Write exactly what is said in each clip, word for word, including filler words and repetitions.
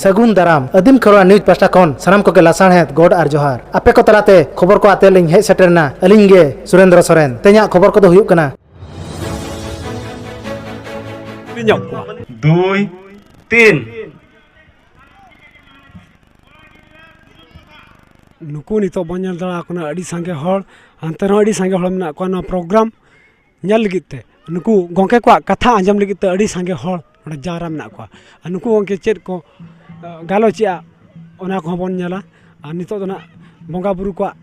ᱥᱟᱹᱜᱩᱱ ᱫᱟᱨᱟᱢ᱾ ᱟᱹᱫᱤᱢ ᱠᱷᱮᱨᱣᱟᱲ ᱱᱤᱭᱩᱡᱽ ᱯᱟᱦᱴᱟ ᱠᱷᱚᱱ ᱥᱟᱱᱟᱢ ᱠᱚᱜᱮ ᱞᱟᱥᱟᱲᱦᱮᱫ ᱜᱚᱰ ᱟᱨ ᱡᱚᱦᱟᱨ᱾ ᱟᱯᱮ ᱠᱚ ᱛᱟᱞᱟᱛᱮ ᱠᱷᱚᱵᱚᱨ ᱠᱚ ᱟᱛᱮ ᱞᱤᱧ ᱦᱮᱡ ᱥᱮᱴᱮᱨ ᱮᱱᱟ ᱟᱹᱞᱤᱧ ᱜᱮ ᱥᱩᱨᱮᱱᱫᱨᱚ ᱥᱚᱨᱮᱱ᱾ ᱛᱮᱦᱮᱧᱟᱜ ᱠᱷᱚᱵᱚᱨ ᱠᱚᱫᱚ ᱦᱩᱭᱩᱜ ᱠᱟᱱᱟ᱾ ᱧᱚᱜ ᱠᱚᱣᱟ᱾ ᱫᱩᱭ, ᱛᱤᱱ᱾ ᱱᱩᱠᱩ ᱱᱤᱛᱚᱜ ᱵᱚᱱ ᱧᱮᱞ ᱫᱟᱲᱮᱭᱟᱠᱚ ᱠᱟᱱᱟ ᱟᱹᱰᱤ ᱥᱟᱸᱜᱮ ᱦᱚᱲ, ᱦᱟᱱᱛᱮ ᱨᱮᱦᱚᱸ ᱟᱹᱰᱤ ᱥᱟᱸᱜᱮ ᱦᱚᱲ ᱢᱮᱱᱟᱜ ᱠᱚᱣᱟ ᱱᱚᱣᱟ ᱯᱨᱳᱜᱨᱟᱢ ᱧᱮᱞ ᱞᱟᱹᱜᱤᱫ ᱛᱮ᱾ ᱱᱩᱠᱩ ᱜᱚᱢᱠᱮ ᱠᱚᱣᱟᱜ ᱠᱟᱛᱷᱟ ᱟᱸᱡᱚᱢ ᱞᱟᱹᱜᱤᱫ ᱛᱮ ᱟᱹᱰᱤ ᱥᱟᱸᱜᱮ ᱦᱚᱲ ᱱᱚᱰᱮ ᱡᱟᱣᱨᱟ ᱢᱮᱱᱟᱜ ᱠᱚᱣᱟ᱾ ᱟᱨ ᱱᱩᱠᱩ ᱜᱚᱢᱠᱮ ᱪᱮᱫ ᱠᱚ, ᱟ, ᱜᱟᱞᱚᱪᱮᱜᱼᱟ, ᱚᱱᱟ ᱠᱚᱦᱚᱸ ᱵᱚᱱ ᱧᱮᱞᱟ᱾ ᱟᱨ ᱱᱤᱛᱚᱜ ᱫᱚ ᱱᱟᱜ ᱵᱚᱸᱜᱟ ᱵᱩᱨᱩ ᱠᱚᱣᱟᱜ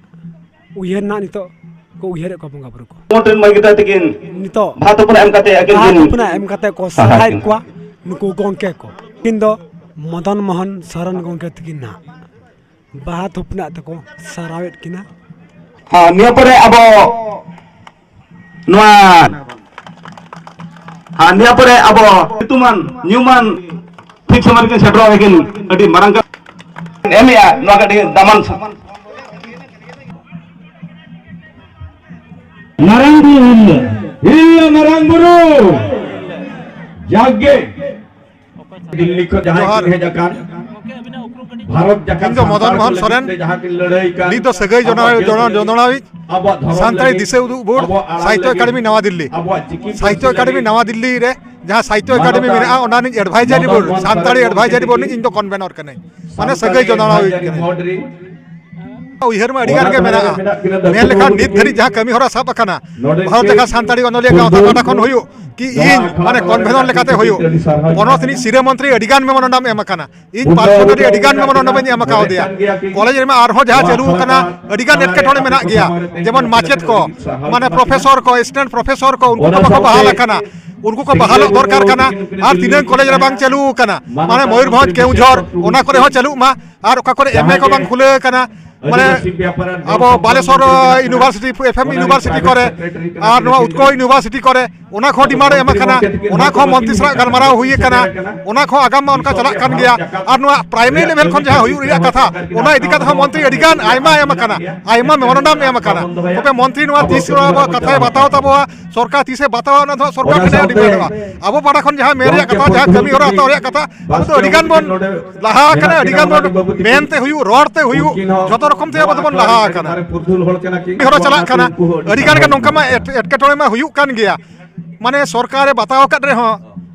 ᱩᱭᱦᱟᱹᱨ ᱱᱟᱜ ᱱᱤᱛᱚᱜ ᱠᱚ ᱩᱭᱦᱟᱹᱨᱮᱫ ᱠᱚᱣᱟ ᱵᱚᱸᱜᱟ ᱵᱩᱨᱩ ᱠᱚ᱾ ᱢᱚᱱ ᱨᱮᱱ ᱢᱟᱹᱭ ᱜᱤᱫᱽᱨᱟᱹ ᱛᱟᱹᱠᱤᱱ ᱱᱤᱛᱚᱜ ᱵᱷᱟᱛ ᱦᱚᱯᱚᱱ ᱮᱢ ᱠᱟᱛᱮ ᱟᱹᱠᱤᱱ ᱵᱷᱟᱛ ᱠᱤᱱ ᱦᱚᱯᱚᱱᱟᱜ ᱮᱢ ᱠᱟᱛᱮ ᱠᱚ ᱥᱟᱨᱦᱟᱣ ᱥᱟᱨᱦᱟᱣᱮᱫ ᱠᱤᱱ᱾ ᱠᱚᱣᱟ ᱱᱩᱠᱩ ᱜᱚᱢᱠᱮ ᱠᱚ᱾ ᱩᱱᱠᱤᱱ ᱫᱚ ᱢᱚᱫᱚᱱ ᱢᱳᱦᱚᱱ ᱥᱚᱨᱮᱱ ᱜᱚᱢᱠᱮ ᱛᱟᱹᱠᱤᱱ ᱱᱟᱦᱟᱜ ᱵᱟᱦᱟ ᱛᱷᱩᱯᱱᱟᱜ ᱛᱮᱠᱚ ᱥᱟᱨᱦᱟᱣᱮᱫ ᱠᱤᱱᱟ᱾ ᱦᱮᱸ, ᱱᱤᱭᱟᱹ ᱯᱚᱨᱮ ᱟᱵᱚ ᱱᱚᱣᱟ, ᱦᱮᱸ, ᱱᱤᱭᱟᱹ ᱯᱚᱨᱮ ᱟᱵᱚ ᱧᱩᱛᱩᱢᱟᱱ, ᱧᱩᱢᱟᱱ ᱴᱷᱤᱠ ᱥᱚᱢᱚᱭ ᱨᱮᱠᱤᱱ ᱥᱮᱴᱮᱨᱚᱜ ᱞᱟᱹᱜᱤᱫ ᱟᱹᱰᱤ ᱢᱟᱨᱟᱝ ᱠᱟᱛᱷᱟ ᱮᱢᱮᱜᱼᱟ, ᱱᱚᱣᱟ ᱜᱮ ᱟᱹᱰᱤ ᱫᱟᱢᱟᱱ ᱥᱟ-, ᱢᱟᱨᱟᱝ ᱵᱩᱨᱩ ᱦᱤᱨᱞᱟᱹ, ᱦᱤᱨᱞᱟᱹ ᱢᱟᱨᱟᱝ ᱵᱩᱨᱩ ᱡᱟᱜᱮ ᱫᱤᱞᱞᱤ ᱠᱷᱚᱱ ᱡᱟᱦᱟᱸᱭ ᱡᱚᱦᱟᱨ᱾ ᱠᱤᱱ ᱦᱮᱡ ᱟᱠᱟᱱ, ᱵᱷᱟᱨᱚᱛ ᱡᱟᱠᱟᱛ ᱤᱧ ᱫᱚ ᱢᱚᱫᱚᱱ ᱥᱟᱱᱛᱟᱲ ᱠᱚ ᱢᱳᱦᱚᱱ ᱞᱟᱹᱜᱤᱫ ᱥᱚᱨᱮᱱ᱾ ᱛᱮ ᱡᱟᱦᱟᱸ ᱠᱤᱱ ᱞᱟᱹᱲᱦᱟᱹᱭ ᱠᱟᱱ, ᱱᱤᱛ ᱫᱚ ᱥᱟᱹᱜᱟᱹᱭ ᱡᱚᱱᱟ-, ᱟᱵᱚᱣᱟᱜ ᱡᱚᱱᱟ-, ᱡᱚᱱᱚᱲᱟᱣᱤᱡ ᱟᱵᱚᱣᱟᱜ ᱫᱷᱚᱨᱚᱢ ᱥᱟᱱᱛᱟᱲᱤ ᱞᱟᱹᱜᱤᱫ, ᱫᱤᱥᱟᱹ ᱩᱫᱩᱜ ᱵᱳᱨᱰ, ᱟᱵᱚᱣᱟᱜ ᱟᱲᱟᱝ ᱥᱟᱦᱤᱛᱛᱚ ᱞᱟᱹᱜᱤᱫ, ᱮᱠᱟᱰᱮᱢᱤ ᱱᱟᱣᱟ ᱫᱤᱞᱞᱤ᱾ ᱟᱵᱚᱣᱟᱜ ᱪᱤᱠᱤ ᱥᱟᱦᱤᱛᱛᱚ ᱯᱟᱹᱨᱥᱤ ᱮᱠᱟᱰᱮᱢᱤ ᱞᱟᱹᱜᱤᱫ ᱱᱟᱣᱟ ᱫᱤᱞᱞᱤ ᱨᱮ ᱡᱟᱦᱟᱸ ᱥᱟᱦᱤᱛᱛᱚ ᱮᱠᱟᱰᱮᱢᱤ ᱢᱟᱱᱚᱛᱟᱱ ᱢᱮᱱᱟᱜᱼᱟ, ᱚᱱᱟ ᱨᱤᱱᱤᱡ advisory board, Madan Mohan Santali Soren advisory board ᱨᱤᱱᱤᱡ ᱤᱧ ᱫᱚ ᱠᱚᱱᱵᱷᱮᱱᱚᱨ ᱠᱟᱹᱱᱟᱹᱧ᱾ ᱢᱟᱱᱮ ᱥᱟᱹᱜᱟᱹᱭ ᱡᱚᱱᱟᱲᱟᱣᱤᱡ ᱠᱟᱹᱱᱟᱹᱧ᱾ ᱩᱭᱦᱟᱹᱨ ᱢᱟ ᱟᱹᱰᱤ ᱜᱟᱱ ᱜᱮ ᱢᱮᱱᱟᱜᱼᱟ᱾ ᱢᱮᱱ ᱞᱮᱠᱷᱟᱱ ᱱᱤᱛ ᱫᱷᱟᱹᱨᱤᱡ ᱡᱟᱦᱟᱸ ᱠᱟᱹᱢᱤ ᱦᱚᱨᱟ ᱥᱟᱵ ᱟᱠᱟᱱᱟ, ᱵᱷᱟᱨᱚᱛ ᱡᱟᱠᱟᱛ ᱥᱟᱱᱛᱟᱲᱤ ᱚᱱᱚᱞᱤᱭᱟᱹ ᱜᱟᱶᱛᱟ ᱯᱟᱦᱴᱟ ᱠᱷᱚᱱ ᱦᱩᱭᱩᱜ, ᱠᱤ ᱤᱧ ᱢᱟᱱᱮ ᱠᱚᱱᱵᱷᱮᱱᱚᱨ ᱞᱮᱠᱟᱛᱮ ᱦᱩᱭᱩᱜ, ᱯᱚᱱᱚᱛ ᱨᱤᱱᱤᱡ ᱥᱤᱨᱟᱹ ᱢᱚᱱᱛᱨᱤ ᱟᱹᱰᱤ ᱜᱟᱱ memorandum ᱮᱢ ᱟᱠᱟᱱᱟ᱾ ᱤᱧ personally ᱟᱹᱰᱤ ᱜᱟᱱ memorandum ᱤᱧ ᱮᱢ ᱟᱠᱟᱣᱟᱫᱮᱭᱟ᱾ ᱠᱚᱞᱮᱡᱽ ᱨᱮᱢᱟ ᱟᱨᱦᱚᱸ ᱡᱟᱦᱟᱸ ᱪᱟᱹᱞᱩ ᱟᱠᱟᱱᱟ, ᱟᱹᱰᱤ ᱜᱟᱱ ᱮᱴᱠᱮᱴᱚᱬᱮ ᱢᱮᱱᱟᱜ ᱜᱮᱭᱟ, ᱡᱮᱢᱚᱱ ᱢᱟᱪᱮᱫ ᱠᱚ, ᱢᱟᱱᱮ professor ᱠᱚ, assistant professor ᱠᱚ, ᱩᱱᱠᱩ ᱠᱚ ᱵᱟᱠᱚ ᱵᱟᱦᱟᱞ ᱟᱠᱟᱱᱟ, ᱩᱱᱠᱩ ᱠᱚ ᱵᱟᱦᱟᱞᱚᱜ ᱫᱚᱨᱠᱟᱨ ᱠᱟᱱᱟ᱾ ᱟᱨ ᱛᱤᱱᱟᱹᱝ ᱠᱚᱞᱮᱡᱽ ᱨᱮ ᱵᱟᱝ ᱪᱟᱹᱞᱩ ᱟᱠᱟᱱᱟ, ᱢᱟᱱᱮ ᱢᱚᱭᱩᱨᱵᱷᱚᱸᱡᱽ, ᱠᱮᱣᱡᱷᱚᱨ, ᱚᱱᱟ ᱠᱚᱨᱮ ᱦᱚᱸ ᱪᱟᱹᱞᱩᱜ ᱢᱟ᱾ ᱟᱨ ᱚᱠᱟ ᱠᱚᱨᱮ MA ᱠᱚ ᱵᱟᱝ ᱠᱷᱩᱞᱟᱹᱣ ᱟᱠᱟᱱᱟ, ᱢᱟᱱᱮ ᱟᱵᱚ ᱵᱟᱞᱮᱥᱚᱨ University, FM University ᱠᱚᱨᱮ, ᱟᱨ ᱱᱚᱣᱟ ᱩᱛᱠᱚᱞ University ᱠᱚᱨᱮ, ᱚᱱᱟ ᱠᱚ ᱰᱤᱢᱟᱱᱰ ᱮ ᱮᱢ ᱟᱠᱟᱱᱟ, ᱚᱱᱟ ᱠᱚ ᱢᱚᱱᱛᱨᱤ ᱥᱟᱞᱟᱜ ᱜᱟᱞᱢᱟᱨᱟᱣ ᱦᱩᱭ ᱟᱠᱟᱱᱟ, ᱚᱱᱟ ᱠᱚ ᱟᱜᱟᱢ ᱢᱟ ᱚᱱᱠᱟ ᱪᱟᱞᱟᱜ ᱠᱟᱱ ᱜᱮᱭᱟ᱾ ᱟᱨ ᱱᱚᱣᱟ ᱯᱨᱟᱭᱢᱟᱨᱤ ᱞᱮᱵᱮᱞ ᱠᱷᱚᱱ ᱡᱟᱦᱟᱸ ᱦᱩᱭᱩᱜ ᱨᱮᱭᱟᱜ ᱠᱟᱛᱷᱟ, ᱚᱱᱟ ᱤᱫᱤ ᱠᱟᱛᱮ ᱦᱚᱸ ᱢᱚᱱᱛᱨᱤ ᱟᱹᱰᱤ ᱜᱟᱱ ᱟᱭᱢᱟ ᱮᱢ ᱟᱠᱟᱱᱟ, ᱟᱭᱢᱟ ᱢᱮᱢᱳᱨᱮᱱᱰᱟᱢ ᱮᱢ ᱟᱠᱟᱱᱟ᱾ ᱛᱚᱵᱮ ᱢᱚᱱᱛᱨᱤ ᱱᱚᱣᱟ ᱛᱤᱥ ᱱᱚᱣᱟ ᱠᱟᱛᱷᱟᱭ ᱵᱟᱛᱟᱣ ᱛᱟᱵᱚᱣᱟ, ᱥᱚᱨᱠᱟᱨ ᱛᱤᱥᱮ ᱵᱟᱛᱟᱣᱟ, ᱚᱱᱟ ᱫᱚ ᱦᱟᱸᱜ ᱥᱚᱨᱠᱟᱨ ᱴᱷᱮᱱ ᱰᱤᱯᱮᱱᱰᱚᱜᱼᱟ᱾ ᱟᱵᱚ ᱯᱟᱦᱴᱟ ᱠᱷᱚᱱ ᱡᱟᱦᱟᱸ ᱢᱮᱱ ᱨᱮᱭᱟᱜ ᱠᱟᱛᱷᱟ, ᱡᱟᱦᱟᱸ ᱠᱟᱹᱢᱤ ᱦᱚᱨᱟ ᱦᱟᱛᱟᱣ ᱨᱮᱭᱟᱜ ᱠᱟᱛᱷᱟ, ᱟᱵᱚ ᱫᱚ ᱟᱹᱰᱤ ᱜᱟᱱ ᱵᱚᱱ ᱞᱟᱦᱟ ᱟᱠᱟᱱᱟ, ᱟᱹᱰᱤ ᱜᱟᱱ ᱵᱚᱱ ᱢᱮᱱᱛᱮ ᱦᱩᱭᱩᱜ, ᱨᱚᱲ ᱛᱮ ᱦᱩᱭᱩᱜ, ᱡᱚᱛᱚ ᱨᱚᱠᱚᱢ ᱛᱮ ᱟᱵᱚ ᱫᱚᱵᱚᱱ ᱞᱟᱦᱟ ᱟᱠᱟᱱᱟ᱾ ᱠᱟᱹᱢᱤ ᱦᱚᱨᱟ ᱪᱟᱞᱟᱜ ᱠᱟᱱᱟ, ᱟᱹᱰᱤ ᱜᱟᱱ ᱜᱮ ᱱᱚᱝᱠᱟ ᱢᱟ ᱮᱴ-, ᱮᱴᱠᱮᱴᱚᱬᱮ ᱢᱟ ᱦᱩᱭᱩᱜ ᱠᱟᱱ ᱜᱮᱭᱟ᱾ ᱢᱟᱱᱮ ᱥᱚᱨᱠᱟᱨᱮ ᱵᱟᱛᱟᱣ ᱟᱠᱟᱫ ᱨᱮᱦᱚᱸ,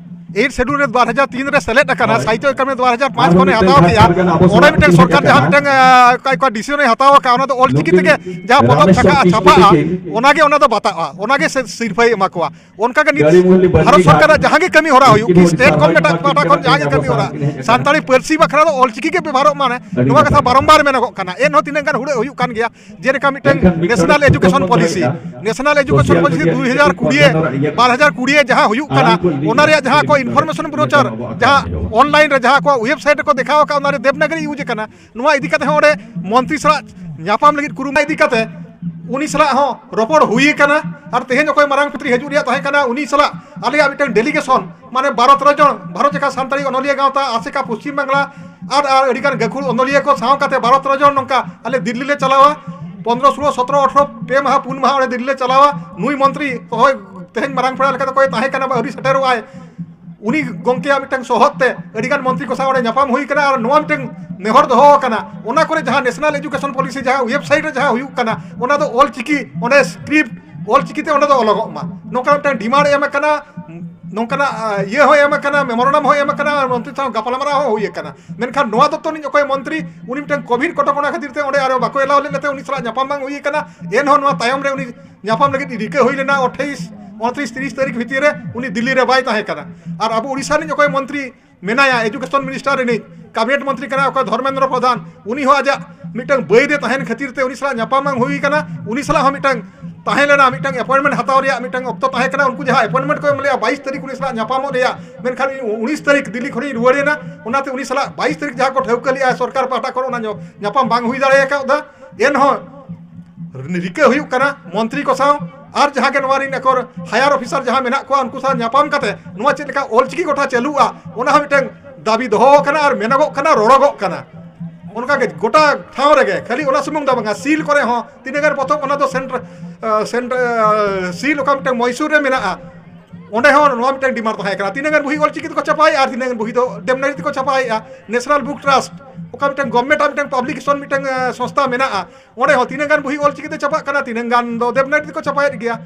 ᱮᱭᱤᱴ ᱥᱮᱰᱩᱞ ᱨᱮ ᱵᱟᱨ ᱦᱟᱡᱟᱨ ᱛᱤᱱ ᱨᱮ ᱥᱮᱞᱮᱫ ᱟᱠᱟᱱᱟ, ᱥᱟᱦᱤᱛᱛᱚ ᱮᱠᱟᱰᱮᱢᱤ ᱵᱟᱨ ᱦᱟᱡᱟᱨ ᱯᱟᱸᱪ ᱠᱷᱚᱱᱮ ᱦᱟᱛᱟᱣ ᱠᱮᱜᱼᱟ᱾ ᱚᱸᱰᱮ ᱢᱤᱫᱴᱮᱱ ᱥᱚᱨᱠᱟᱨ ᱡᱟᱦᱟᱸ ᱢᱤᱫᱴᱮᱱ, ᱟᱸ, ᱚᱠᱟ, ᱚᱠᱟ ᱰᱤᱥᱤᱡᱚᱱᱮ ᱦᱟᱛᱟᱣ ᱟᱠᱟᱫ, ᱚᱱᱟ ᱫᱚ ᱚᱞᱪᱤᱠᱤ ᱛᱮᱜᱮ ᱡᱟᱦᱟᱸ ᱯᱚᱛᱚᱵ ᱪᱷᱟᱯᱟᱜᱼᱟ, ᱪᱷᱟᱯᱟᱜᱼᱟ, ᱚᱱᱟᱜᱮ ᱚᱱᱟ ᱫᱚ ᱵᱟᱛᱟᱜᱼᱟ, ᱚᱱᱟᱜᱮ ᱥᱤᱨᱯᱷᱟᱹᱭ ᱮᱢᱟ ᱠᱚᱣᱟ᱾ ᱚᱱᱠᱟᱜᱮ ᱱᱤᱛ ᱵᱷᱟᱨᱚᱛ ᱥᱚᱨᱠᱟᱨᱟᱜ ᱡᱟᱦᱟᱸ ᱜᱮ ᱠᱟᱹᱢᱤ ᱦᱚᱨᱟ ᱦᱩᱭᱩᱜ, ᱠᱤ ᱥᱴᱮᱴ ᱜᱚᱵᱷᱢᱮᱱᱴ ᱯᱟᱦᱴᱟ ᱠᱷᱚᱱ ᱡᱟᱦᱟᱸ ᱜᱮ ᱠᱟᱹᱢᱤ ᱦᱚᱨᱟ, ᱥᱟᱱᱛᱟᱲᱤ ᱯᱟᱹᱨᱥᱤ ᱵᱟᱠᱷᱨᱟ ᱫᱚ ᱚᱞᱪᱤᱠᱤ ᱜᱮ ᱵᱮᱵᱚᱦᱟᱨᱚᱜ ᱢᱟ, ᱱᱚᱣᱟ ᱠᱟᱛᱷᱟ ᱵᱟᱨᱚᱢᱵᱟᱨ ᱢᱮᱱᱚᱜᱚᱜ ᱠᱟᱱᱟ᱾ ᱮᱱᱦᱚᱸ ᱛᱤᱱᱟᱹᱜ ᱜᱟᱱ ᱦᱩᱲᱟᱹᱜ ᱦᱩᱭᱩᱜ ᱠᱟᱱ ᱜᱮᱭᱟ, ᱡᱮᱞᱮᱠᱟ ᱢᱤᱫᱴᱟᱝ national education policy, national education policy ᱫᱩ ᱦᱟᱡᱟᱨ ᱠᱩᱲᱤ, ᱵᱟᱨ ᱦᱟᱡᱟᱨ ᱠᱩᱲᱤ ᱡᱟᱦᱟᱸ ᱦᱩᱭᱩᱜ ᱠᱟᱱᱟ, ᱚᱱᱟ ᱨᱮᱭᱟᱜ ᱡᱟᱦᱟᱸ ᱠᱚ ᱤᱱᱯᱷᱚᱨᱢᱮᱥᱚᱱ ᱵᱨᱳᱪᱟᱨ, ᱡᱟᱦᱟᱸ ᱚᱱᱞᱟᱭᱤᱱ ᱨᱮ ᱡᱟᱦᱟᱸ ᱠᱚ ᱳᱭᱮᱵᱥᱟᱭᱤᱴ ᱨᱮᱠᱚ ᱫᱮᱠᱷᱟᱣ ᱟᱠᱟᱫ, ᱚᱱᱟ ᱨᱮ ᱫᱮᱵᱽᱱᱟᱜᱚᱨᱤ ᱤᱭᱩᱡᱽ ᱟᱠᱟᱱᱟ᱾ ᱱᱚᱣᱟ ᱤᱫᱤ ᱠᱟᱛᱮ ᱦᱚᱸ ᱚᱸᱰᱮ ᱢᱚᱱᱛᱨᱤ ᱥᱟᱞᱟᱜ ᱧᱟᱯᱟᱢ ᱞᱟᱹᱜᱤᱫ ᱠᱩᱨᱩᱢᱩᱴᱩ ᱤᱫᱤ ᱠᱟᱛᱮ ᱩᱱᱤ ᱥᱟᱞᱟᱜ ᱦᱚᱸ ᱨᱚᱯᱚᱲ ᱦᱩᱭ ᱟᱠᱟᱱᱟ᱾ ᱟᱨ ᱛᱮᱦᱮᱧ ᱚᱠᱚᱭ ᱢᱟᱨᱟᱝ ᱢᱚᱱᱛᱨᱤ ᱦᱤᱡᱩᱜ ᱨᱮᱭᱟᱜ ᱛᱟᱦᱮᱸ ᱠᱟᱱᱟ, ᱩᱱᱤ ᱥᱟᱞᱟᱜ ᱟᱞᱮᱭᱟᱜ ᱢᱤᱫᱴᱟᱝ ᱰᱮᱞᱤᱜᱮᱥᱚᱱ, ᱢᱟᱱᱮ ᱵᱟᱨᱚ ᱛᱮᱨᱚ ᱡᱚᱱ ᱵᱷᱟᱨᱚᱛ ᱡᱟᱠᱟᱛ ᱥᱟᱱᱛᱟᱲᱤ ᱚᱱᱚᱞᱤᱭᱟᱹ ᱜᱟᱶᱛᱟ ᱟᱥᱮᱠᱟ ᱯᱚᱥᱪᱤᱢ ᱵᱟᱝᱞᱟ ᱟᱨ, ᱟᱨ ᱟᱹᱰᱤᱜᱟᱱ ᱜᱟᱹᱠᱷᱩᱲ ᱚᱱᱚᱞᱤᱭᱟᱹ ᱠᱚ ᱥᱟᱶ ᱠᱟᱛᱮ ᱵᱟᱨᱚ ᱛᱮᱨᱚ ᱡᱚᱱ ᱱᱚᱝᱠᱟ ᱟᱞᱮ ᱫᱤᱞᱞᱤ ᱞᱮ ᱪᱟᱞᱟᱣᱟ᱾ ᱯᱚᱱᱨᱚ, ᱥᱳᱞᱳ, ᱥᱚᱛᱨᱚ, ᱟᱴᱷᱨᱚ, ᱯᱮ ᱢᱟᱦᱟ, ᱯᱩᱱ ᱢᱟᱦᱟ ᱚᱸᱰᱮ ᱫᱤᱞᱞᱤ ᱞᱮ ᱪᱟᱞᱟᱣᱟ᱾ ᱱᱩᱭ ᱢᱚᱱᱛᱨᱤ ᱦᱚᱭ ᱛᱮᱦᱮᱧ ᱢᱟᱨᱟᱝ ᱯᱮᱲᱟ ᱞᱮᱠᱟ ᱫᱚ ᱚᱠᱚᱭ ᱛᱟᱦᱮᱸ ᱠᱟᱱᱟ ᱵᱟ ᱟᱹᱣᱨᱤ ᱥᱮᱴᱮᱨᱚᱜᱼᱟᱭ, ᱩᱱᱤ ᱜᱚᱢᱠᱮᱭᱟᱜ ᱢᱤᱫᱴᱟᱝ ᱥᱚᱦᱚᱫ ᱛᱮ ᱟᱹᱰᱤᱜᱟᱱ ᱢᱚᱱᱛᱨᱤ ᱠᱚ ᱥᱟᱶ ᱚᱸᱰᱮ ᱧᱟᱯᱟᱢ ᱦᱩᱭ ᱠᱟᱱᱟ᱾ ᱟᱨ ᱱᱚᱣᱟ ᱢᱤᱫᱴᱟᱝ ᱱᱮᱦᱚᱨ ᱫᱚᱦᱚ ᱟᱠᱟᱱᱟ, ᱚᱱᱟ ᱠᱚᱨᱮ ᱡᱟᱦᱟᱸ ᱱᱮᱥᱱᱟᱞ ᱮᱡᱩᱠᱮᱥᱚᱱ ᱯᱚᱞᱤᱥᱤ ᱡᱟᱦᱟᱸ ᱳᱭᱮᱵᱥᱟᱭᱤᱴ ᱨᱮ ᱡᱟᱦᱟᱸ ᱦᱩᱭᱩᱜ ᱠᱟᱱᱟ, ᱚᱱᱟ ᱫᱚ ᱚᱞ ᱪᱤᱠᱤ, ᱚᱸᱰᱮ ᱥᱠᱨᱤᱯᱴ ᱚᱞ ᱪᱤᱠᱤ ᱛᱮ ᱚᱸᱰᱮ ᱫᱚ ᱚᱞᱚᱜᱚᱜ ᱢᱟ, ᱱᱚᱝᱠᱟ ᱢᱤᱫᱴᱟᱝ ᱰᱤᱢᱟᱱᱰ ᱮᱢ ᱟᱠᱟᱱᱟ, ᱱᱚᱝᱠᱟᱱᱟᱜ, ᱟ, ᱤᱭᱟᱹ ᱦᱚᱸ ᱮᱢ ᱟᱠᱟᱱᱟ, ᱢᱮᱢᱳᱨᱮᱱᱰᱟᱢ ᱦᱚᱸ ᱮᱢ ᱟᱠᱟᱱᱟ, ᱟᱨ ᱢᱚᱱᱛᱨᱤ ᱥᱟᱶ ᱜᱟᱯᱟᱞᱢᱟᱨᱟᱣ ᱦᱚᱸ ᱦᱩᱭ ᱟᱠᱟᱱᱟ᱾ ᱢᱮᱱᱠᱷᱟᱱ ᱱᱚᱣᱟ ᱫᱚᱯᱛᱚᱨ ᱨᱤᱱᱤᱡ ᱚᱠᱚᱭ ᱢᱚᱱᱛᱨᱤ, ᱩᱱᱤ ᱢᱤᱫᱴᱟᱝ ᱠᱳᱵᱷᱤᱰ ᱠᱚᱴᱚᱠᱚᱱᱟ ᱠᱷᱟᱹᱛᱤᱨ ᱛᱮ ᱚᱸᱰᱮ ᱟᱨᱚ ᱵᱟᱠᱚ ᱮᱞᱟᱣ ᱞᱮᱫ ᱛᱮ ᱩᱱᱤ ᱥᱟᱞᱟᱜ ᱧᱟᱯᱟᱢ ᱵᱟᱝ ᱦᱩᱭ ᱟᱠᱟᱱᱟ᱾ ᱮᱱᱦᱚᱸ ᱱᱚᱣᱟ ᱛᱟᱭᱚᱢ ᱨᱮ ᱩᱱᱤ ᱧᱟᱯᱟᱢ ᱞᱟᱹᱜᱤᱫ ᱨᱤᱠᱟᱹ ᱦᱩᱭ ᱞᱮᱱᱟ ᱟᱴᱷᱟᱭᱤᱥ, ᱩᱱᱛᱨᱤᱥ, ᱛᱤᱨᱤᱥ ᱛᱟᱹᱨᱤᱠᱷ ᱵᱷᱤᱛᱤᱨ ᱨᱮ ᱩᱱᱤ ᱫᱤᱞᱞᱤ ᱨᱮ ᱵᱟᱭ ᱛᱟᱦᱮᱸ ᱠᱟᱱᱟ᱾ ᱟᱨ ᱟᱵᱚ ᱩᱲᱤᱥᱥᱟ ᱨᱤᱱᱤᱡ ᱚᱠᱚᱭ ᱢᱚᱱᱛᱨᱤ ᱢᱮᱱᱟᱭᱟ, ᱮᱡᱩᱠᱮᱥᱚᱱ ᱢᱤᱱᱤᱥᱴᱟᱨ ᱨᱤᱱᱤᱡ ᱠᱟᱵᱤᱱᱮᱴ ᱢᱚᱱᱛᱨᱤ ᱠᱟᱱᱟᱭ ᱚᱠᱚᱭ ᱫᱷᱚᱨᱢᱮᱱᱫᱨᱚ ᱯᱨᱚᱫᱷᱟᱱ, ᱩᱱᱤ ᱦᱚᱸ ᱟᱡᱟᱜ ᱢᱤᱫᱴᱟᱝ ᱵᱟᱹᱭ ᱨᱮ ᱛᱟᱦᱮᱱ ᱠᱷᱟᱹᱛᱤᱨ ᱛᱮ ᱩᱱᱤ ᱥᱟᱞᱟᱜ ᱧᱟᱯᱟᱢ ᱵᱟᱝ ᱦᱩᱭ ᱠᱟᱱᱟ᱾ ᱩᱱᱤ ᱥᱟᱞᱟᱜ ᱦᱚᱸ ᱢᱤᱫᱴᱟᱝ ᱛᱟᱦᱮᱸ ᱞᱮᱱᱟ, ᱢᱤᱫᱴᱟᱝ ᱮᱯᱚᱭᱮᱱᱴᱢᱮᱱᱴ ᱦᱟᱛᱟᱣ ᱨᱮᱭᱟᱜ ᱢᱤᱫᱴᱟᱝ ᱚᱠᱛᱚ ᱛᱟᱦᱮᱸ ᱠᱟᱱᱟ᱾ ᱩᱱᱠᱩ ᱡᱟᱦᱟᱸ ᱮᱯᱚᱭᱮᱱᱴᱢᱮᱱᱴ ᱠᱚ ᱮᱢ ᱞᱮᱜᱼᱟ ᱵᱟᱭᱤᱥ ᱛᱟᱹᱨᱤᱠᱷ ᱩᱱᱤ ᱥᱟᱞᱟᱜ ᱧᱟᱯᱟᱢᱚᱜ ᱨᱮᱭᱟᱜ, ᱢᱮᱱᱠᱷᱟᱱ ᱩᱱᱤ ᱩᱱᱤᱥ ᱛᱟᱹᱨᱤᱠᱷ ᱫᱤᱞᱞᱤ ᱠᱷᱚᱱᱤᱧ ᱨᱩᱣᱟᱹᱲ ᱮᱱᱟ, ᱚᱱᱟᱛᱮ ᱩᱱᱤ ᱥᱟᱞᱟᱜ ᱵᱟᱭᱤᱥ ᱛᱟᱹᱨᱤᱠᱷ ᱡᱟᱦᱟᱸ ᱠᱚ ᱴᱷᱟᱹᱣᱠᱟᱹ ᱞᱮᱜᱼᱟ ᱥᱚᱨᱠᱟᱨ ᱯᱟᱦᱴᱟ ᱠᱷᱚᱱ, ᱚᱱᱟ ᱧᱚ-, ᱧᱟᱯᱟᱢ ᱵᱟᱝ ᱦᱩᱭ ᱫᱟᱲᱮ ᱟᱠᱟᱣᱫᱟ᱾ ᱮᱱᱦᱚᱸ ᱨᱤᱠᱟᱹ ᱦᱩᱭᱩᱜ ᱠᱟᱱᱟ ᱢᱚᱱᱛᱨᱤ ᱠᱚ ᱥᱟᱶ ᱟᱨ ᱡᱟᱦᱟᱸ ᱜᱮ ᱱᱚᱣᱟ ᱨᱤᱱ ᱟᱠᱚ ᱦᱟᱭᱟᱨ ᱚᱯᱷᱤᱥᱟᱨ ᱡᱟᱦᱟᱸ ᱢᱮᱱᱟᱜ ᱠᱚᱣᱟ, ᱩᱱᱠᱩ ᱥᱟᱶ ᱧᱟᱯᱟᱢ ᱠᱟᱛᱮ ᱱᱚᱣᱟ ᱪᱮᱫ ᱞᱮᱠᱟ ᱚᱞᱪᱤᱠᱤ ᱜᱚᱴᱟ ᱪᱟᱹᱞᱩᱜᱼᱟ, ᱚᱱᱟ ᱦᱚᱸ ᱢᱤᱫᱴᱟᱝ ᱫᱟᱹᱵᱤ ᱫᱚᱦᱚ ᱟᱠᱟᱱᱟ ᱟᱨ ᱢᱮᱱᱚᱜᱚᱜ ᱠᱟᱱᱟ, ᱨᱚᱲᱚᱜᱚᱜ ᱠᱟᱱᱟ᱾ ᱚᱱᱠᱟ ᱜᱮ ᱜᱚᱴᱟ ᱴᱷᱟᱶ ᱨᱮᱜᱮ, ᱠᱷᱟᱹᱞᱤ ᱚᱱᱟ ᱥᱩᱢᱩᱝ ᱫᱚ ᱵᱟᱝᱟ, ᱥᱤᱞ ᱠᱚᱨᱮ ᱦᱚᱸ ᱛᱤᱱᱟᱹᱜ ᱜᱟᱱ ᱯᱚᱛᱚᱵ, ᱚᱱᱟ ᱫᱚ ᱥᱮᱱᱴᱨ-, ᱟᱸ, ᱥᱮᱱᱴᱨ-, ᱟᱸ, ᱥᱤᱞ ᱚᱠᱟ ᱢᱤᱫᱴᱟᱝ ᱢᱚᱭᱥᱩᱨ ᱨᱮ ᱢᱮᱱᱟᱜᱼᱟ, ᱚᱸᱰᱮ ᱦᱚᱸ ᱱᱚᱣᱟ ᱢᱤᱫᱴᱟᱝ ᱰᱤᱢᱟᱱᱰ ᱛᱟᱦᱮᱸ ᱠᱟᱱᱟ, ᱛᱤᱱᱟᱹᱜ ᱜᱟᱱ ᱵᱳᱦᱤ ᱚᱞᱪᱤᱠᱤ ᱛᱮᱠᱚ ᱪᱷᱟᱯᱟᱭᱮᱫᱼᱟ ᱟᱨ ᱛᱤᱱᱟᱹᱜ ᱜᱟᱱ ᱵᱳᱦᱤ ᱫᱚ ᱫᱮᱵᱽᱱᱟᱜᱚᱨᱤ ᱛᱮᱠᱚ ᱪᱷᱟᱯᱟᱭᱮᱫᱼᱟ᱾ ᱱᱮᱥᱱᱟᱞ ᱵᱩᱠ ᱴᱨᱟᱥᱴ, ᱚᱠᱟ ᱢᱤᱫᱴᱟᱝ ᱜᱚᱵᱷᱢᱮᱱᱴ ᱟᱜ ᱢᱤᱫᱴᱟᱝ ᱯᱟᱵᱽᱞᱤᱠᱮᱥᱚᱱ ᱢᱤᱫᱴᱟᱝ, ᱟᱸ, ᱥᱚᱝᱥᱛᱷᱟ ᱢᱮᱱᱟᱜᱼᱟ, ᱚᱸᱰᱮ ᱦᱚᱸ ᱛᱤᱱᱟᱹᱜ ᱜᱟᱱ ᱵᱳᱦᱤ ᱚᱞᱪᱤᱠᱤ ᱛᱮ ᱪᱷᱟᱯᱟᱜ ᱠᱟᱱᱟ, ᱛᱤᱱᱟᱹᱜ ᱜᱟᱱ ᱫᱚ ᱫᱮᱵᱽᱱᱟᱜᱚᱨᱤ ᱛᱮᱠᱚ ᱪᱷᱟᱯᱟᱭᱮᱫ ᱜᱮᱭᱟ᱾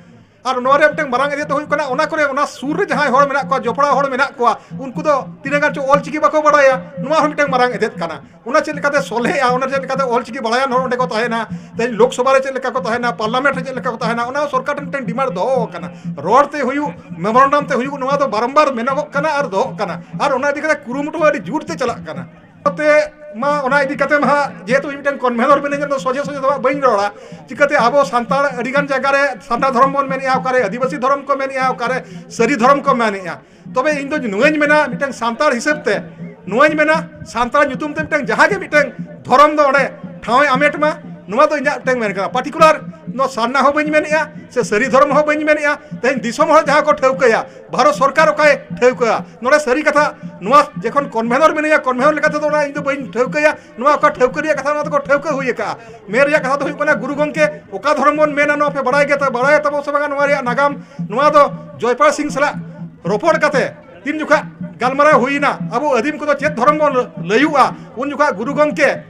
ᱟᱨ ᱱᱚᱣᱟ ᱨᱮ ᱢᱤᱫᱴᱟᱝ ᱢᱟᱨᱟᱝ ᱮᱡᱮᱛ ᱫᱚ ᱦᱩᱭᱩᱜ ᱠᱟᱱᱟ, ᱚᱱᱟ ᱠᱚᱨᱮ, ᱚᱱᱟ ᱥᱩᱨ ᱨᱮ ᱡᱟᱦᱟᱸᱭ ᱦᱚᱲ ᱢᱮᱱᱟᱜ ᱠᱚᱣᱟ, ᱡᱚᱯᱲᱟᱣ ᱦᱚᱲ ᱢᱮᱱᱟᱜ ᱠᱚᱣᱟ, ᱩᱱᱠᱩ ᱫᱚ ᱛᱤᱱᱟᱹᱜ ᱜᱟᱱ ᱪᱚ ᱚᱞᱪᱤᱠᱤ ᱵᱟᱠᱚ ᱵᱟᱲᱟᱭᱟ, ᱱᱚᱣᱟ ᱦᱚᱸ ᱢᱤᱫᱴᱟᱝ ᱢᱟᱨᱟᱝ ᱮᱡᱮᱛ ᱠᱟᱱᱟ᱾ ᱚᱱᱟ ᱪᱮᱫ ᱞᱮᱠᱟᱛᱮ ᱥᱚᱞᱦᱮᱜᱼᱟ, ᱚᱱᱟ ᱪᱮᱫ ᱞᱮᱠᱟᱛᱮ ᱚᱞᱪᱤᱠᱤ ᱵᱟᱲᱟᱭᱟᱱ ᱦᱚᱲ ᱚᱸᱰᱮ ᱠᱚ ᱛᱟᱦᱮᱱᱟ, ᱛᱮᱦᱮᱧ ᱞᱳᱠᱥᱚᱵᱷᱟ ᱨᱮ ᱪᱮᱫ ᱞᱮᱠᱟ ᱠᱚ ᱛᱟᱦᱮᱱᱟ, ᱯᱟᱨᱞᱟᱢᱮᱱᱴ ᱨᱮ ᱪᱮᱫ ᱞᱮᱠᱟ ᱠᱚ ᱛᱟᱦᱮᱱᱟ, ᱚᱱᱟ ᱦᱚᱸ ᱥᱚᱨᱠᱟᱨ ᱴᱷᱮᱱ ᱢᱤᱫᱴᱟᱝ ᱰᱤᱢᱟᱱᱰ ᱫᱚᱦᱚ ᱟᱠᱟᱱᱟ᱾ ᱨᱚᱲ ᱛᱮ ᱦᱩᱭᱩᱜ, ᱢᱮᱢᱳᱨᱟᱱᱰᱟᱢ ᱛᱮ ᱦᱩᱭᱩᱜ, ᱱᱚᱣᱟ ᱫᱚ ᱵᱟᱨᱚᱢᱵᱟᱨ ᱢᱮᱱᱚᱜᱚᱜ ᱠᱟᱱᱟ ᱟᱨ ᱫᱚᱦᱚᱜ ᱠᱟᱱᱟ, ᱟᱨ ᱚᱱᱟ ᱤᱫᱤ ᱠᱟᱛᱮ ᱠᱩᱨᱩᱢᱩᱴᱩ ᱦᱚᱸ ᱟᱹᱰᱤ ᱡᱳᱨ ᱛᱮ ᱪᱟᱞᱟᱜ ᱠᱟᱱᱟ᱾ ᱛᱮ ᱢᱟ ᱚᱱᱟ ᱤᱫᱤ ᱠᱟᱛᱮ ᱢᱟ ᱦᱟᱸᱜ, ᱡᱮᱦᱮᱛᱩ ᱤᱧ ᱢᱤᱫᱴᱟᱝ ᱠᱚᱱᱵᱷᱮᱱᱚᱨ ᱢᱤᱱᱟᱹᱧᱟ, ᱫᱚ ᱥᱚᱡᱷᱮ ᱥᱚᱡᱷᱮ ᱫᱚ ᱦᱟᱸᱜ ᱵᱟᱹᱧ ᱨᱚᱲᱟ᱾ ᱪᱤᱠᱟᱹᱛᱮ ᱟᱵᱚ ᱥᱟᱱᱛᱟᱲ ᱟᱹᱰᱤᱜᱟᱱ ᱡᱟᱭᱜᱟ ᱨᱮ ᱥᱟᱨᱱᱟ ᱫᱷᱚᱨᱚᱢ ᱵᱚᱱ ᱢᱮᱱᱮᱜᱼᱟ, ᱚᱠᱟᱨᱮ ᱟᱹᱫᱤᱵᱟᱹᱥᱤ ᱫᱷᱚᱨᱚᱢ ᱠᱚ ᱢᱮᱱᱮᱜᱼᱟ, ᱚᱠᱟᱨᱮ ᱥᱟᱹᱨᱤ ᱫᱷᱚᱨᱚᱢ ᱠᱚ ᱢᱮᱱᱮᱜᱼᱟ᱾ ᱛᱚᱵᱮ ᱤᱧ ᱫᱚ ᱱᱚᱣᱟᱧ ᱢᱮᱱᱟ, ᱢᱤᱫᱴᱟᱝ ᱥᱟᱱᱛᱟᱲ ᱦᱤᱥᱟᱹᱵ ᱛᱮ ᱱᱚᱣᱟᱧ ᱢᱮᱱᱟ, ᱥᱟᱱᱛᱟᱲ ᱧᱩᱛᱩᱢ ᱛᱮ ᱢᱤᱫᱴᱟᱝ ᱡᱟᱦᱟᱸ ᱜᱮ ᱢᱤᱫᱴᱟᱝ ᱫᱷᱚᱨᱚᱢ ᱫᱚ ᱚᱸᱰᱮ ᱴᱷᱟᱶ ᱮ ᱟᱢᱮᱴ ᱢᱟ, ᱱᱚᱣᱟ ᱫᱚ ᱤᱧᱟᱹᱜ ᱢᱤᱫᱴᱟᱝ ᱢᱮᱱ ᱠᱟᱱᱟ᱾ ᱯᱟᱨᱴᱤᱠᱩᱞᱟᱨ ᱱᱚᱣᱟ ᱥᱟᱨᱱᱟ ᱦᱚᱸ ᱵᱟᱹᱧ ᱢᱮᱱᱮᱜᱼᱟ, ᱥᱮ ᱥᱟᱹᱨᱤ ᱫᱷᱚᱨᱚᱢ ᱦᱚᱸ ᱵᱟᱹᱧ ᱢᱮᱱᱮᱜᱼᱟ᱾ ᱛᱮᱦᱮᱧ ᱫᱤᱥᱚᱢ ᱦᱚᱲ ᱡᱟᱦᱟᱸ ᱠᱚ ᱴᱷᱟᱹᱣᱠᱟᱹᱭᱟ, ᱵᱷᱟᱨᱚᱛ ᱥᱚᱨᱠᱟᱨ ᱚᱠᱟᱭ ᱴᱷᱟᱹᱣᱠᱟᱹᱭᱟ, ᱱᱚᱰᱮ ᱥᱟᱹᱨᱤ ᱠᱟᱛᱷᱟ, ᱱᱚᱣᱟ ᱡᱚᱠᱷᱚᱱ ᱠᱚᱱᱵᱷᱮᱱᱚᱨ ᱢᱤᱱᱟᱹᱧᱟ, ᱠᱚᱱᱵᱷᱮᱱᱚᱨ ᱞᱮᱠᱟ ᱛᱮᱫᱚ ᱚᱱᱟ ᱤᱧ ᱫᱚ ᱵᱟᱹᱧ ᱴᱷᱟᱹᱣᱠᱟᱹᱭᱟ᱾ ᱱᱚᱣᱟ ᱚᱠᱟ ᱴᱷᱟᱹᱣᱠᱟᱹ ᱨᱮᱭᱟᱜ ᱠᱟᱛᱷᱟ, ᱱᱚᱣᱟ ᱫᱚᱠᱚ ᱴᱷᱟᱹᱣᱠᱟᱹ ᱦᱩᱭ ᱟᱠᱟᱜᱼᱟ᱾ ᱢᱮᱱ ᱨᱮᱭᱟᱜ ᱠᱟᱛᱷᱟ ᱫᱚ ᱦᱩᱭᱩᱜ ᱠᱟᱱᱟ, ᱜᱩᱨᱩ ᱜᱚᱢᱠᱮ ᱚᱠᱟ ᱫᱷᱚᱨᱚᱢ ᱵᱚᱱ ᱢᱮᱱᱟ, ᱱᱚᱣᱟ ᱯᱮ ᱵᱟᱲᱟᱭ ᱜᱮᱭᱟ, ᱵᱟᱲᱟᱭ ᱛᱟᱵᱚ ᱥᱮ ᱵᱟᱝᱟ ᱱᱚᱣᱟ ᱨᱮᱭᱟᱜ ᱱᱟᱜᱟᱢ? ᱱᱚᱣᱟ ᱫᱚ ᱡᱚᱭᱯᱟᱞ ᱥᱤᱝ ᱥᱟᱞᱟᱜ ᱨᱚᱯᱚᱲ ᱠᱟᱛᱮ ᱛᱤᱱ ᱡᱚᱠᱷᱟ ᱜᱟᱞᱢᱟᱨᱟᱣ ᱦᱩᱭᱱᱟ, ᱟᱵᱚ ᱟᱹᱫᱤᱢ ᱠᱚᱫᱚ ᱪᱮᱫ ᱫᱷᱚᱨᱚᱢ ᱵᱚᱱ ᱞᱟᱹᱭᱩᱜᱼᱟ, ᱩᱱ ᱡᱚᱠᱷᱟ ᱜᱩᱨᱩ ᱜᱚᱢᱠᱮ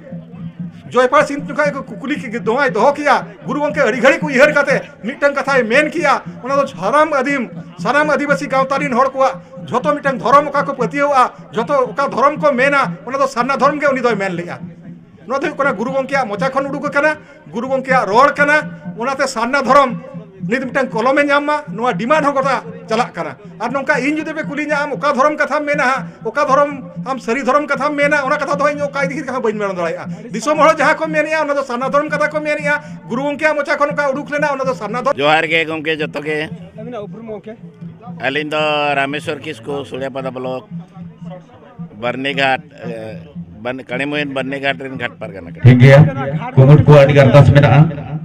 ᱡᱚᱭᱯᱟᱞ ᱥᱤᱝ ᱡᱚᱠᱷᱟ ᱜᱮ ᱠᱩᱠᱞᱤ ᱠᱮ-, ᱱᱚᱣᱟᱭ ᱫᱚᱦᱚ ᱠᱮᱜᱼᱟ, ᱜᱩᱨᱩ ᱜᱚᱢᱠᱮ ᱟᱹᱰᱤ ᱜᱷᱟᱹᱲᱤᱡ ᱠᱚ ᱩᱭᱦᱟᱹᱨ ᱠᱟᱛᱮ ᱢᱤᱫᱴᱟᱝ ᱠᱟᱛᱷᱟᱭ ᱢᱮᱱ ᱠᱮᱜᱼᱟ, ᱚᱱᱟ ᱫᱚ ᱥᱟᱱᱟᱢ ᱟᱹᱫᱤᱢ, ᱥᱟᱱᱟᱢ ᱟᱹᱫᱤᱵᱟᱹᱥᱤ ᱜᱟᱶᱛᱟ ᱨᱤᱱ ᱦᱚᱲ ᱠᱚᱣᱟᱜ ᱡᱷᱚᱛᱚ ᱢᱤᱫᱴᱟᱝ ᱫᱷᱚᱨᱚᱢ ᱚᱠᱟ ᱠᱚ ᱯᱟᱹᱛᱭᱟᱹᱣᱟᱜᱼᱟ, ᱡᱷᱚᱛᱚ ᱚᱠᱟ ᱫᱷᱚᱨᱚᱢ ᱠᱚ ᱢᱮᱱᱟ, ᱚᱱᱟ ᱫᱚ ᱥᱟᱨᱱᱟ ᱫᱷᱚᱨᱚᱢ ᱜᱮ ᱩᱱᱤ ᱫᱚᱭ ᱢᱮᱱ ᱞᱮᱜᱼᱟ᱾ ᱱᱚᱣᱟ ᱫᱚ ᱦᱩᱭᱩᱜ ᱠᱟᱱᱟ ᱜᱩᱨᱩ ᱜᱚᱢᱠᱮᱭᱟᱜ ᱢᱚᱪᱟ ᱠᱷᱚᱱ ᱩᱰᱩᱠ ᱟᱠᱟᱱᱟ, ᱜᱩᱨᱩ ᱜᱚᱢᱠᱮᱭᱟᱜ ᱨᱚᱲ ᱠᱟᱱᱟ᱾ ᱚᱱᱟᱛᱮ ᱥᱟᱨᱱᱟ ᱫᱷᱚᱨᱚᱢ ᱱᱤᱛ ᱢᱤᱫᱴᱟᱝ ᱠᱚᱞᱚᱢᱮ ᱧᱟᱢ ᱢᱟ, ᱱᱚᱣᱟ ᱰᱤᱢᱟᱱᱰ ᱦᱚᱸ ᱜᱚᱴᱟ ᱪᱟᱞᱟᱜ ᱠᱟᱱᱟ᱾ ᱟᱨ ᱱᱚᱝᱠᱟ ᱤᱧ ᱡᱩᱫᱤ ᱯᱮ ᱠᱩᱞᱤᱧᱟ, ᱟᱢ ᱚᱠᱟ ᱫᱷᱚᱨᱚᱢ ᱠᱟᱛᱷᱟᱢ ᱢᱮᱱᱟ ᱦᱟᱸᱜ, ᱚᱠᱟ ᱫᱷᱚᱨᱚᱢ ᱟᱢ ᱥᱟᱹᱨᱤ ᱫᱷᱚᱨᱚᱢ ᱠᱟᱛᱷᱟᱢ ᱢᱮᱱᱟ, ᱚᱱᱟ ᱠᱟᱛᱷᱟ ᱫᱚ ᱤᱧ ᱚᱠᱟ ᱤᱫᱤ ᱠᱟᱛᱮ ᱦᱚᱸ ᱵᱟᱹᱧ ᱢᱮᱱ ᱫᱟᱲᱮᱭᱟᱜᱼᱟ᱾ ᱫᱤᱥᱚᱢ ᱦᱚᱲ ᱡᱟᱦᱟᱸ ᱠᱚ ᱢᱮᱱᱮᱜᱼᱟ, ᱚᱱᱟ ᱫᱚ ᱥᱟᱨᱱᱟ ᱫᱷᱚᱨᱚᱢ ᱠᱟᱛᱷᱟ ᱠᱚ ᱢᱮᱱᱮᱜᱼᱟ᱾ ᱜᱩᱨᱩ ᱜᱚᱢᱠᱮᱭᱟᱜ ᱢᱚᱪᱟ ᱠᱷᱚᱱ ᱚᱠᱟ ᱩᱰᱩᱠ ᱞᱮᱱᱟ, ᱚᱱᱟ ᱫᱚ ᱥᱟᱨᱱᱟ ᱫᱷᱚᱨᱚᱢ᱾ ᱡᱚᱦᱟᱨ ᱜᱮ ᱜᱚᱢᱠᱮ ᱡᱚᱛᱚ ᱜᱮ᱾ ᱟᱹᱵᱤᱱᱟᱜ ᱩᱯᱨᱩᱢ ᱜᱚᱢᱠᱮ? ᱟᱹᱞᱤᱧ ᱫᱚ ᱨᱟᱢᱮᱥᱣᱚᱨ ᱠᱤᱥᱠᱩ, ᱥᱩᱲᱤᱭᱟᱯᱟᱫᱟ ᱵᱞᱚᱠ, ᱵᱟᱹᱨᱱᱤᱜᱷᱟᱴ, ᱮ, ᱵᱟᱹᱨᱱᱤ-, ᱠᱟᱹᱲᱤᱢᱩᱦᱤᱱ ᱵᱟᱹᱨᱱᱤᱜᱷᱟᱴ ᱨᱮᱱ ᱜᱷᱟᱴ ᱯᱟᱨᱜᱟᱱᱟ ᱠᱟᱱᱟ᱾ ᱴᱷᱤᱠ ᱜᱮᱭᱟ, ᱠᱩᱢᱩᱴ ᱠᱚ ᱟᱹᱰᱤ ᱟᱨᱫᱟᱥ ᱢᱮᱱᱟᱜᱼᱟ᱾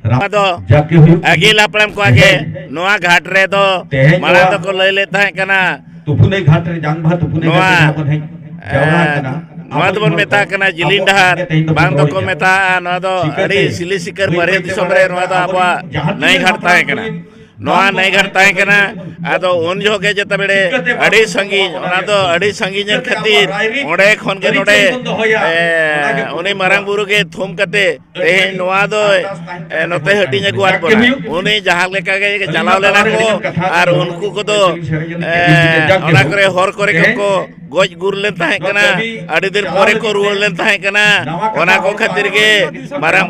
ᱱᱚᱣᱟ ᱫᱚ ᱡᱟᱠᱮ ᱦᱩᱭᱩᱜ ᱟᱹᱜᱤᱞ ᱦᱟᱯᱲᱟᱢ ᱠᱚᱣᱟᱜ ᱜᱮ᱾ ᱛᱮᱦᱮᱧ, ᱱᱚᱣᱟ ᱜᱷᱟᱴ ᱨᱮᱫᱚ ᱛᱮᱦᱮᱧ ᱢᱟᱲᱟᱝ ᱱᱚᱣᱟ ᱫᱚᱠᱚ ᱞᱟᱹᱭ ᱞᱮᱫ ᱛᱟᱦᱮᱸ ᱠᱟᱱᱟ, ᱛᱩᱯᱩᱱᱟᱹᱭ ᱜᱷᱟᱴ ᱨᱮ, ᱡᱟᱝ ᱵᱟᱦᱟ ᱛᱩᱯᱩᱱᱟᱹᱭ ᱱᱚᱣᱟ, ᱜᱷᱟᱴ ᱨᱮ ᱡᱟᱦᱟᱸ ᱵᱚᱱ ᱦᱮᱡ ᱡᱟᱣᱨᱟ ᱮ, ᱟᱠᱟᱱᱟ, ᱱᱚᱣᱟ ᱟᱵᱚ ᱫᱚᱵᱚᱱ ᱡᱚᱛᱚ ᱢᱮᱛᱟᱜ ᱠᱟᱱᱟ ᱡᱤᱞᱤᱧ ᱟᱵᱚ ᱰᱟᱦᱟᱨ, ᱛᱮᱦᱮᱧ ᱫᱚᱵᱚᱱ ᱵᱟᱝ ᱫᱚᱠᱚ ᱨᱚᱲᱮᱫᱼᱟ᱾ ᱢᱮᱛᱟᱜᱼᱟ ᱱᱚᱣᱟ ᱫᱚ ᱪᱤᱠᱟᱹᱛᱮ ᱟᱹᱰᱤ ᱥᱤᱞᱤ ᱥᱤᱠᱟᱹᱨ ᱵᱟᱹᱭ ᱵᱟᱹᱨᱭᱟᱹ ᱵᱟᱹᱭᱛᱮ ᱫᱤᱥᱚᱢ ᱵᱟᱲᱟᱭ ᱨᱮ ᱱᱚᱣᱟ ᱫᱚ ᱟᱵᱚᱣᱟᱜ ᱟᱵᱚᱣᱟᱜ ᱱᱟᱹᱭ ᱜᱷᱟᱴ ᱛᱟᱦᱮᱸ ᱠᱟᱱᱟ᱾ ᱱᱚᱣᱟ ᱱᱟᱹᱭ ᱜᱷᱟᱴ ᱛᱟᱦᱮᱸ ᱠᱟᱱᱟ᱾ ᱟᱫᱚ ᱩᱱ ᱡᱚᱦᱚᱜ ᱜᱮ ᱡᱮᱛᱮ ᱵᱮᱲᱮ ᱟᱹᱰᱤ ᱥᱟᱺᱜᱤᱧ, ᱚᱱᱟ ᱫᱚ ᱟᱹᱰᱤ ᱥᱟᱺᱜᱤᱧ ᱮᱱ ᱠᱷᱟᱹᱛᱤᱨ ᱚᱸᱰᱮ ᱠᱷᱚᱱ ᱜᱮ ᱱᱚᱰᱮ, ᱮ, ᱩᱱᱤ ᱢᱟᱨᱟᱝ ᱵᱩᱨᱩ ᱜᱮ ᱛᱷᱩᱢ ᱠᱟᱛᱮ ᱛᱮᱦᱮᱧ ᱱᱚᱣᱟ ᱫᱚ, ᱮ, ᱱᱚᱛᱮ ᱦᱟᱹᱴᱤᱧ ᱟᱹᱜᱩᱣᱟᱫ ᱵᱚᱱᱟ᱾ ᱩᱱᱤ ᱡᱟᱦᱟᱸ ᱞᱮᱠᱟ ᱜᱮ ᱪᱟᱞᱟᱣ ᱞᱮᱱᱟ ᱠᱚ, ᱟᱨ ᱩᱱᱠᱩ ᱠᱚᱫᱚ, ᱮ, ᱚᱱᱟ ᱠᱚᱨᱮ ᱦᱚᱨ ᱠᱚᱨᱮ ᱠᱚ ᱜᱚᱡ ᱜᱩᱨ ᱞᱮᱱ ᱛᱟᱦᱮᱸ ᱠᱟᱱᱟ, ᱟᱹᱰᱤ ᱫᱤᱱ ᱯᱚᱨᱮ ᱠᱚ ᱨᱩᱣᱟᱹᱲ ᱞᱮᱱ ᱛᱟᱦᱮᱸ ᱠᱟᱱᱟ᱾ ᱚᱱᱟ ᱠᱚ ᱠᱷᱟᱹᱛᱤᱨ ᱜᱮ ᱢᱟᱨᱟᱝ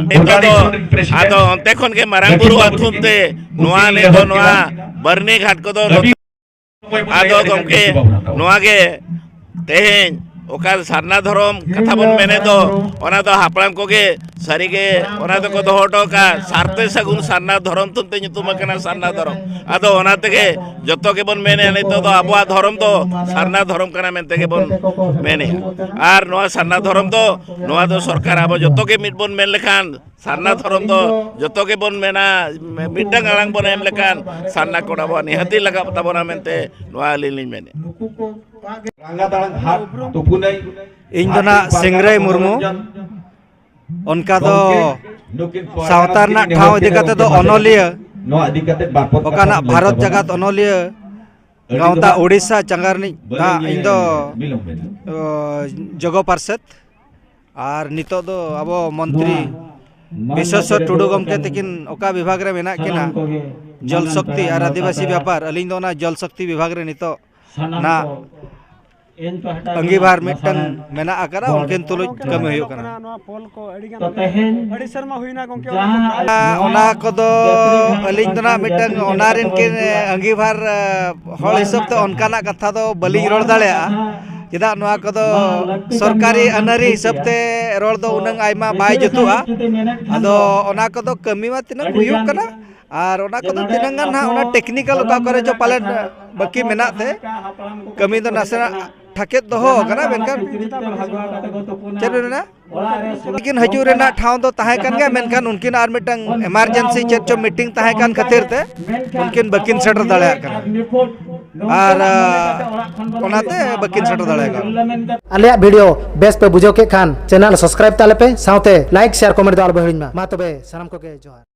ᱱᱤᱛᱚᱜ ᱫᱚ ᱟᱫᱚ ᱚᱱᱛᱮ ᱠᱷᱚᱱ ᱜᱮ ᱢᱟᱨᱟᱝ ᱵᱩᱨᱩᱣᱟᱜ ᱛᱷᱩᱢ ᱛᱮ ᱱᱚᱣᱟ ᱱᱤᱛᱚᱜ ᱱᱚᱣᱟ ᱵᱟᱹᱨᱱᱤ ᱜᱷᱟᱴ ᱠᱚᱫᱚ ᱟᱫᱚ ᱜᱚᱢᱠᱮ, ᱱᱚᱣᱟ ᱜᱮ ᱛᱮᱦᱮᱧ ᱚᱠᱟ ᱥᱟᱨᱱᱟ ᱫᱷᱚᱨᱚᱢ ᱠᱟᱛᱷᱟ ᱵᱚᱱ ᱢᱮᱱᱮᱫ ᱫᱚ, ᱚᱱᱟ ᱫᱚ ᱦᱟᱯᱲᱟᱢ ᱠᱚᱜᱮ ᱥᱟᱹᱨᱤᱜᱮ ᱚᱱᱟ ᱫᱚᱠᱚ ᱫᱚᱦᱚ ᱦᱚᱴᱚ ᱠᱟᱜᱼᱟ, ᱥᱟᱨᱛᱮ ᱥᱟᱹᱜᱩᱱ ᱥᱟᱨᱱᱟ ᱫᱷᱚᱨᱚᱢ ᱛᱷᱩᱢ ᱛᱮ ᱧᱩᱛᱩᱢ ᱟᱠᱟᱱᱟ ᱥᱟᱨᱱᱟ ᱫᱷᱚᱨᱚᱢ᱾ ᱟᱫᱚ ᱚᱱᱟ ᱛᱮᱜᱮ ᱡᱚᱛᱚ ᱜᱮᱵᱚᱱ ᱢᱮᱱᱮᱫᱼᱟ, ᱱᱤᱛᱚᱜ ᱫᱚ ᱟᱵᱚᱣᱟᱜ ᱫᱷᱚᱨᱚᱢ ᱫᱚ ᱥᱟᱨᱱᱟ ᱫᱷᱚᱨᱚᱢ ᱠᱟᱱᱟ ᱢᱮᱱᱛᱮ ᱜᱮᱵᱚᱱ ᱢᱮᱱᱮᱫᱼᱟ᱾ ᱟᱨ ᱱᱚᱣᱟ ᱥᱟᱨᱱᱟ ᱫᱷᱚᱨᱚᱢ ᱫᱚ, ᱱᱚᱣᱟ ᱫᱚ ᱥᱚᱨᱠᱟᱨ ᱟᱵᱚ ᱡᱚᱛᱚ ᱜᱮ ᱢᱤᱫ ᱵᱚᱱ ᱢᱮᱱ ᱞᱮᱠᱷᱟᱱ, ᱥᱟᱨᱱᱟ ᱫᱷᱚᱨᱚᱢ ᱫᱚ ᱡᱚᱛᱚ ᱜᱮᱵᱚᱱ ᱢᱮᱱᱟ, ᱢᱤᱫᱴᱟᱝ ᱟᱲᱟᱝ ᱵᱚᱱ ᱮᱢ ᱞᱮᱠᱷᱟᱱ ᱥᱟᱨᱱᱟ ᱠᱳᱰ ᱟᱵᱚᱣᱟᱜ ᱱᱤᱦᱟᱹᱛᱤ ᱞᱟᱜᱟᱣ ᱛᱟᱵᱚᱱᱟ ᱢᱮᱱᱛᱮ ᱱᱚᱣᱟ ᱟᱹᱞᱤᱧ ᱞᱤᱧ ᱢᱮᱱᱮᱫᱼᱟ᱾ ᱤᱧ ᱫᱚ ᱱᱟᱜ ᱥᱤᱝᱨᱟᱹᱭ ᱢᱩᱨᱢᱩ᱾ ᱚᱱᱠᱟ ᱫᱚ ᱥᱟᱶᱛᱟ ᱨᱮᱱᱟᱜ ᱴᱷᱟᱶ ᱤᱫᱤ ᱠᱟᱛᱮ ᱫᱚ ᱚᱱᱚᱞᱤᱭᱟᱹ, ᱚᱠᱟᱱᱟᱜ ᱵᱷᱟᱨᱚᱛ ᱡᱟᱠᱟᱛ ᱚᱱᱚᱞᱤᱭᱟᱹ ᱜᱟᱶᱛᱟ ᱳᱰᱤᱥᱟ ᱪᱟᱸᱜᱟ ᱨᱤᱱᱤᱡ ᱱᱟᱜ ᱤᱧ ᱫᱚ, ᱚ, ᱡᱚᱜᱚ ᱯᱟᱨᱥᱮᱛ᱾ ᱟᱨ ᱱᱤᱛᱚᱜ ᱫᱚ ᱟᱵᱚ ᱢᱚᱱᱛᱨᱤ ᱵᱤᱥᱮᱥᱥᱚᱨ ᱴᱩᱰᱩ ᱜᱚᱢᱠᱮ ᱛᱟᱹᱠᱤᱱ ᱚᱠᱟ ᱵᱤᱵᱷᱟᱜᱽ ᱨᱮ ᱢᱮᱱᱟᱜ ᱠᱤᱱᱟ, ᱡᱚᱞ ᱥᱚᱠᱛᱤ ᱟᱨ ᱟᱹᱫᱤᱵᱟᱹᱥᱤ ᱵᱮᱯᱟᱨ, ᱟᱹᱞᱤᱧ ᱫᱚ ᱚᱱᱟ ᱡᱚᱞ ᱥᱚᱠᱛᱤ ᱵᱤᱵᱷᱟᱜᱽ ᱨᱮ ᱱᱤᱛᱚᱜ ᱱᱟᱜ ᱟᱹᱜᱤᱵᱷᱟᱨ ᱢᱤᱫᱴᱟᱝ ᱢᱮᱱᱟᱜ ᱟᱠᱟᱫᱟ, ᱩᱱᱠᱤᱱ ᱛᱩᱞᱩᱡ ᱠᱟᱹᱢᱤ ᱦᱩᱭᱩᱜ ᱠᱟᱱᱟ᱾ ᱱᱚᱣᱟ ᱯᱳᱞ ᱠᱚ ᱟᱹᱰᱤ ᱜᱟᱱ ᱛᱮᱦᱮᱧ ᱟᱹᱰᱤ ᱥᱮᱨᱢᱟ ᱦᱩᱭᱱᱟ ᱜᱚᱢᱠᱮ, ᱚᱱᱟ ᱠᱚ ᱟᱨ ᱚᱱᱟ ᱠᱚᱫᱚ ᱟᱹᱞᱤᱧ ᱫᱚ ᱱᱟᱜ ᱢᱤᱫᱴᱟᱝ ᱚᱱᱟ ᱨᱮᱱ ᱠᱤᱱ ᱟᱹᱜᱤᱵᱷᱟᱨ, ᱦᱚᱲ ᱦᱤᱥᱟᱹᱵ ᱛᱮ ᱚᱱᱠᱟᱱᱟᱜ ᱠᱟᱛᱷᱟ ᱫᱚ ᱵᱟᱹᱞᱤᱧ ᱨᱚᱲ ᱫᱟᱲᱮᱭᱟᱜᱼᱟ᱾ ᱪᱮᱫᱟᱜ ᱱᱚᱣᱟ ᱠᱚᱫᱚ ᱥᱚᱨᱠᱟᱨᱤ ᱟᱹᱱᱟᱹᱨᱤ ᱦᱤᱥᱟᱹᱵ ᱛᱮ ᱨᱚᱲ ᱫᱚ ᱩᱱᱟᱹᱝ ᱟᱭᱢᱟ ᱵᱟᱭ ᱡᱩᱛᱩᱜᱼᱟ᱾ ᱟᱫᱚ ᱚᱱᱟ ᱠᱚᱫᱚ ᱠᱟᱹᱢᱤ ᱢᱟ ᱛᱤᱱᱟᱹᱝ ᱦᱩᱭᱩᱜ ᱠᱟᱱᱟ, ᱟᱨ ᱚᱱᱟ ᱠᱚᱫᱚ ᱛᱤᱱᱟᱹᱝ ᱜᱟᱱ ᱦᱟᱸᱜ ᱚᱱᱟ ᱴᱮᱠᱱᱤᱠᱮᱞ ᱚᱠᱟ ᱠᱚᱨᱮ ᱪᱚ ᱯᱟᱞᱮᱱ ᱵᱟᱹᱠᱤ ᱢᱮᱱᱟᱜ ᱛᱮ ᱠᱟᱹᱢᱤ ᱫᱚ ᱱᱟᱥᱮᱱᱟᱜ ᱴᱷᱟᱠᱮᱫ ᱫᱚᱦᱚ ᱟᱠᱟᱱᱟ, ᱢᱮᱱᱠᱷᱟᱱ ᱪᱮᱫ ᱵᱮᱱ ᱢᱮᱱᱟ? ᱩᱱᱠᱤᱱ ᱦᱤᱡᱩᱜ ᱨᱮᱱᱟᱜ ᱴᱷᱟᱶ ᱫᱚ ᱛᱟᱦᱮᱸ ᱠᱟᱱ ᱜᱮᱭᱟ, ᱢᱮᱱᱠᱷᱟᱱ ᱩᱱᱠᱤᱱ ᱟᱨ ᱢᱤᱫᱴᱟᱝ ᱮᱢᱟᱨᱡᱮᱱᱥᱤ ᱪᱮᱫ ᱪᱚ ᱢᱤᱴᱤᱝ ᱛᱟᱦᱮᱸ ᱠᱟᱱ ᱠᱷᱟᱹᱛᱤᱨ ᱛᱮ ᱩᱱᱠᱤᱱ ᱵᱟᱹᱠᱤᱱ ᱥᱮᱴᱮᱨ ᱫᱟᱲᱮᱭᱟᱜ ᱠᱟᱱᱟ᱾ ᱟᱨ, ᱟ, ᱚᱱᱟᱛᱮ ᱵᱟᱹᱠᱤᱱ ᱥᱮᱴᱮᱨ ᱫᱟᱲᱮᱭᱟᱜ ᱠᱟᱱᱟ᱾ ᱟᱞᱮᱭᱟᱜ ᱵᱷᱤᱰᱤᱭᱳ ᱵᱮᱥ ᱯᱮ ᱵᱩᱡᱷᱟᱹᱣ ᱠᱮᱫ ᱠᱷᱟᱱ, ᱪᱮᱱᱮᱞ ᱥᱟᱵᱥᱠᱨᱟᱭᱤᱵ ᱛᱟᱞᱮ ᱯᱮ, ᱥᱟᱶᱛᱮ ᱞᱟᱭᱤᱠ, ᱥᱮᱭᱟᱨ, ᱠᱚᱢᱮᱱᱴ ᱫᱚ ᱟᱞᱚ ᱯᱮ ᱦᱤᱲᱤᱧ ᱢᱟ᱾ ᱢᱟ ᱛᱚᱵᱮ, ᱥᱟᱱᱟᱢ ᱠᱚᱜᱮ ᱡᱚᱦᱟᱨ᱾